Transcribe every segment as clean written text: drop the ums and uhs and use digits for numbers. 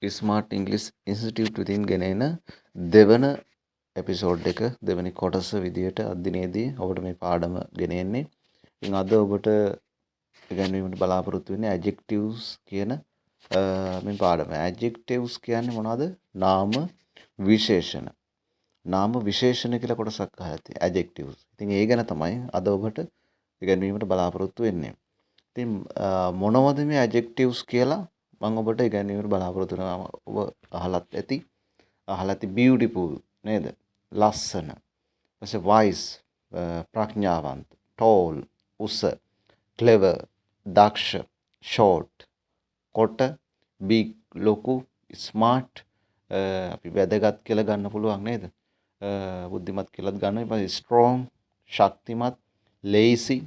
Smart English institute විසින් ගෙන එන දෙවන එපිසෝඩ් එක, දෙවනි කොටස විදියට අද දිනේදී ඔබට මේ පාඩම ගෙන එන්නේ. ඉතින් අද ඔබට ඉගැන්වීමට බලාපොරොත්තු වෙන්නේ ඇඩ්ජෙක්ටිව්ස් කියන මේ පාඩම. ඇඩ්ජෙක්ටිව්ස් කියන්නේ මොනවද? නාම විශේෂණ. නාම විශේෂණ කියලා කොටසක් අහලා ඇති, ඇඩ්ජෙක්ටිව්ස්. ඉතින් ඒ ගැන තමයි අද ඔබට ඉගැන්වීමට බලාපොරොත්තු වෙන්නේ. ඉතින් මොනවද මේ ඇඩ්ජෙක්ටිව්ස් කියලා මම ඔබට ඉගැන්වීමට බලාපොරොත්තු වෙනවා. ඔබ අහලත් ඇති. අහලා ඇති බියුටිෆුල් නේද? ලස්සන. ඊපස්සේ වයිස්, ප්‍රඥාවන්ත, ටෝල්, උස, ක්ලෙවර්, දක්ෂ, ෂෝට්, කොට, බිග්, ලොකු, ස්මාර්ට්, අපි වැදගත් කියලා ගන්න පුළුවන් නේද? බුද්ධිමත් කියලාත් ගන්න. ඊට පස්සේ ස්ට්‍රෝං, ශක්තිමත්, ලේසි,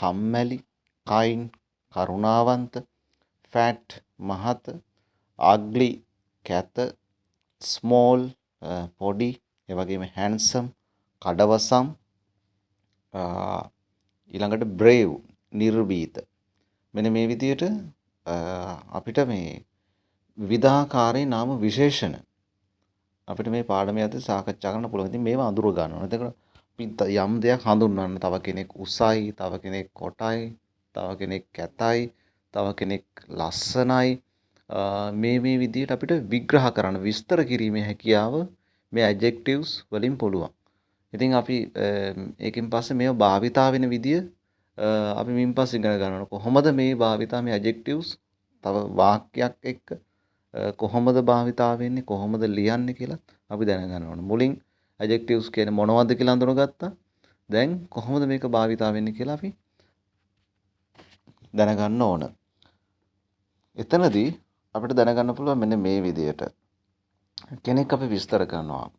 කම්මැලි, කයින්ඩ්, කරුණාවන්ත, ෆැට්, මහත, අග්ලි, කැත, ස්මෝල්, පොඩි, ඒ වගේම හැන්සම්, කඩවසම්, ඊළඟට බ්‍රේව්, නිර්භීත. මෙන්න මේ විදිහට අපිට මේ විවිධාකාරයේ නාම විශේෂණ අපිට මේ පාඩම යටතේ සාකච්ඡා කරන්න පුළුවන්. ඉතින් මේවා අඳුර ගන්න ඕනේ. එතකොට අපි යම් දෙයක් හඳුන්වන්න, තව කෙනෙක් උසයි, තව කෙනෙක් කොටයි, තව කෙනෙක් කැතයි, තව කෙනෙක් ලස්සනයි, මේ මේ විදිහට අපිට විග්‍රහ කරන්න, විස්තර කිරීමේ හැකියාව මේ ඇඩ්ජෙක්ටිව්ස් වලින් පුළුවන්. ඉතින් අපි ඒකෙන් පස්සේ මේවා භාවිතා වෙන විදිය අපි මින් පස්සේ ඉගෙන ගන්න ඕන. කොහොමද මේ භාවිතා, මේ ඇඩ්ජෙක්ටිව්ස් තව වාක්‍යයක් එක්ක කොහොමද භාවිතා වෙන්නේ, කොහොමද ලියන්නේ කියලා අපි දැනගන්න ඕන. මුලින් ඇඩ්ජෙක්ටිව්ස් කියන්නේ මොනවද කියලා අඳුනගත්තා. දැන් කොහොමද මේක භාවිතා වෙන්නේ කියලා අපි දැනගන්න ඕන. එතනදී අපිට දැනගන්න පුළුවන් මෙන්න මේ විදියට. කෙනෙක් අපි විස්තර කරනවා.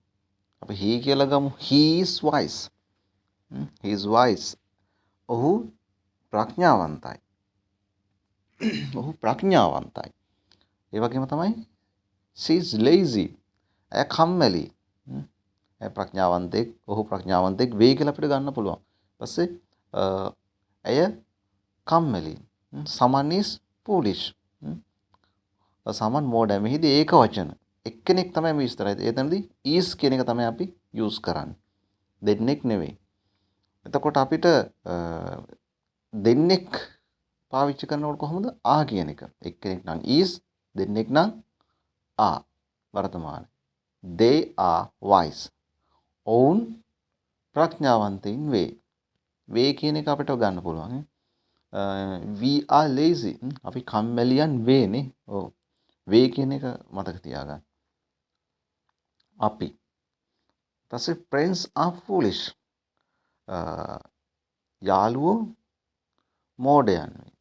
අපි he කියලා ගමු. He is wise. He is wise. ඔහු ප්‍රඥාවන්තයි. ඔහු ප්‍රඥාවන්තයි. ඒ වගේම තමයි she is lazy. ඇය කම්මැලි. ඇය ප්‍රඥාවන්තෙක්, ඔහු ප්‍රඥාවන්තෙක් වෙයි කියලා අපිට ගන්න පුළුවන්. ඊපස්සේ ඇය කම්මැලි. Someone is foolish. සමන් මෝඩයි. මෙහිදී ඒක වචන. එක්කෙනෙක් තමයි මේ විස්තරය. එතනදී is කියන එක තමයි අපි යූස් කරන්නේ. දෙන්නෙක් නෙවෙයි. එතකොට අපිට දෙන්නෙක් පාවිච්චි කරනකොට කොහොමද? ආ කියන එක. එක්කෙනෙක් නම් is, දෙන්නෙක් නම් are වර්තමාන. They are wise. ඔවුන් ප්‍රඥාවන්තයින් වේ. වේ කියන එක අපිට ගන්න පුළුවන්. We are lazy. අපි කම්මැලියන් වේනේ. ඔව්. වේ කියන එක මතක තියාගන්න. අපි. ඊපස්සේ friends are foolish. යාළුවෝ මෝඩයන් වේ.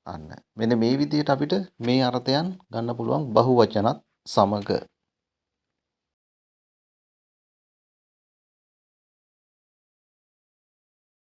අන්න මෙන්න මේ විදිහට අපිට මේ අර්ථයන් ගන්න පුළුවන් බහුවචනත් සමග.